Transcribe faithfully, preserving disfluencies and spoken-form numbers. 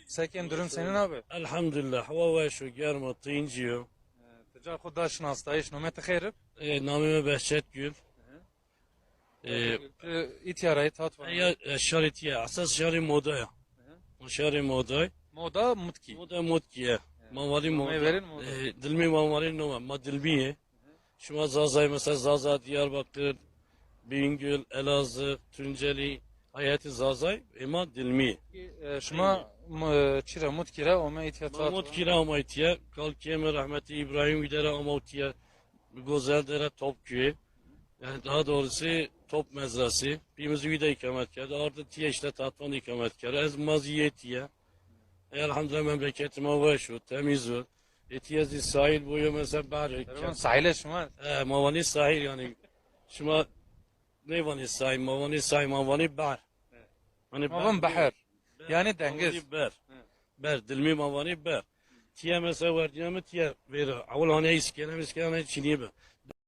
Sekin, durum senin abi? Elhamdülillah, hava weş o, germ o, tıyıncı yo. Ee, Ti ca xo da şinastayış, nome ti xeyr ib? E, namê mi Behçet Gül. E, Ti îtya ra yî, tat vana? Ya, e, şarê tiye, esas şarê Moda ya. O şarê Moda. Moda Mutkî. Moda Mutkî ye. Ma vanî Moda. Verin Moda. E, Dilmî ma vanî nome, ma Dilmî ye. Şima Zazay, mesela Zaza, Diyarbakır, Bingöl, Elazığ, Tunceli, hayatı Zazay, ema Dilmî. E, şima m-, çira Mutkî ra ome îtya? Ma tat Mutkî ra ome îtya. Kalkê mi rahmetli İbrahim Üder'e ama îtya. Gozel Dere, Topköy'e. Yani daha doğrusu top mezrası. Birimiz Üyde ikamet kerdi. Ardı tiye işte Tatvan ikamet kerdi. Ez maziyetiye. Elhamdülillah memleketime weş o, temiz o. Etiye zî sahil boyu mesela bar. Sahile şima? E, ma vanî sahil yani. Şima ne vanî sahil, ma vanî sahil, ma vanî bar. Hani ma van behr. Yani dengiz. Ber. Ber, Dilmî ma vanî ber. Tiye mesela werdîya mi tiye vêra. Ewil hanî îskene, îskene çinî bi.